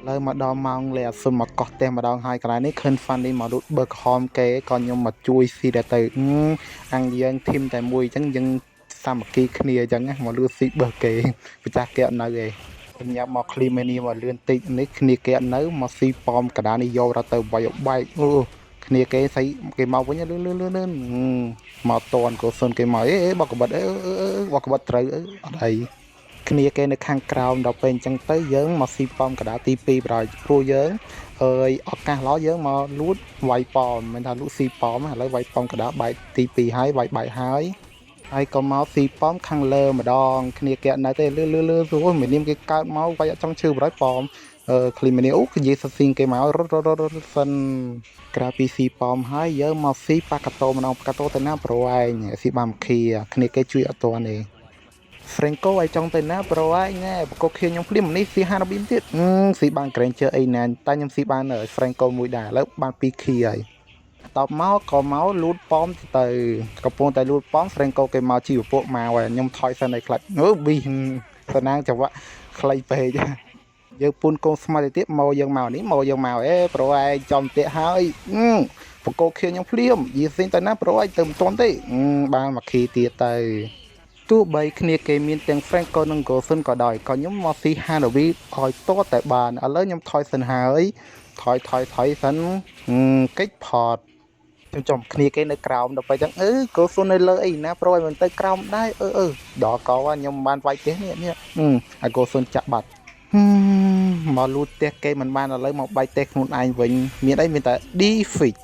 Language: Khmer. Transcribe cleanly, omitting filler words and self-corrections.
ឡើយមកដល់ម៉ោងលេអាសុនមកកោះផ្ទះម្ដងហើយកន្លែងនេះឃើញ Fanny មកលូតបើក្រហមគេក៏ខ្ញុំមកជួយស៊ីដែរទៅអញយើង team តែមួយអញ្ចឹងយើងសាមគ្គីគ្នាអញ្ចឹងណាមកលូតស៊ីបើគេម្ចាស់គេអត់នៅទេខ្ញុំញ៉ាំមកឃ្លីមេនេះមកលឿនតិចនេះគ្នាគេអត់នៅមកស៊ីប៉មកដានេះយករត់ទៅវាយបែកអូគ្នាគេស្អីគេមកវិញលឿនលឿនលឿនលឿនមកតន់កោសុនគេមកអេបកកបិតអេបកកបិតត្រូវអត់អី គ្នាគេនៅខាងក្រោមដល់ពេលអញ្ចឹងទៅយើងមកស៊ីប៉មកដាទី2ប្រយព្រោះយើងអើយឱកាសល្អយើងមកលូតវាយប៉មមិនថាលូតស៊ីប៉មឥឡូវវាយប៉មកដាបែកទី2ហើយវាយបែកហើយហើយក៏មកស៊ីប៉មខាងលើម្ដងគ្នាគេអត់នៅទេលឺលឺលឺស្រួលមិននាមគេកើតមកវាយអត់ចង់ឈឺប្រយប៉មអឺឃ្លីមីនីអូគេនិយាយស៊ីងគេមករត់រត់រត់សិនក្រៅពីស៊ីប៉មហើយយើងមកស៊ីប៉ាកាតូម្ដងប៉ាកាតូទៅណាប្រវែងស៊ីបាមខៀគ្នាគេជួយអត់ទាន់ទេ Franco ឲ្យចង់ទៅណាប្រូឯងណែបកខៀខ្ញុំភ្លាមនេះស៊ីហានប៊ីមទៀតស៊ីបាន Granger អីណាតែខ្ញុំស៊ីបាន Franco មួយដែរឥឡូវបាន2ខីហើយតបមកក៏មកលូតប៉មទៅកំពុងតែលូតប៉ម Franco គេមកជីវពួកមកហើយខ្ញុំថយសិនឲ្យខ្លាចអឺប៊ីសណាងចង្វាក់ខ្លីពេកយើងពូនកូនស្មាទៅទៀតមកយើងមកនេះមកយើងមកអេប្រូឯងចំផ្ទះហើយបកខៀខ្ញុំភ្លាមយីស៊ីងទៅណាប្រូឯងទៅមិនទាន់ទេបានមកខីទៀតទៅ ទោះបីគ្នាគេមានទាំង Franco និង Gosun ក៏ដោយក៏ខ្ញុំមកស៊ី Hanabi ឲ្យតតែបានឥឡូវខ្ញុំថយសិនហើយថយថយថយសិនកិច្ចផតខ្ញុំចំគ្នាគេនៅក្រោមដល់ពេលចឹងអឺ Gosun នៅលើអីណាប្រូឲ្យមិនទៅក្រោមដែរអឺអឺដល់កខ្ញុំបានវាយផ្ទះនេះនេះអា Gosun ចាក់បាត់មកលូតផ្ទះគេមិនបានឥឡូវមកបាយផ្ទះខ្លួនឯងវិញមានអីមានតែ defeat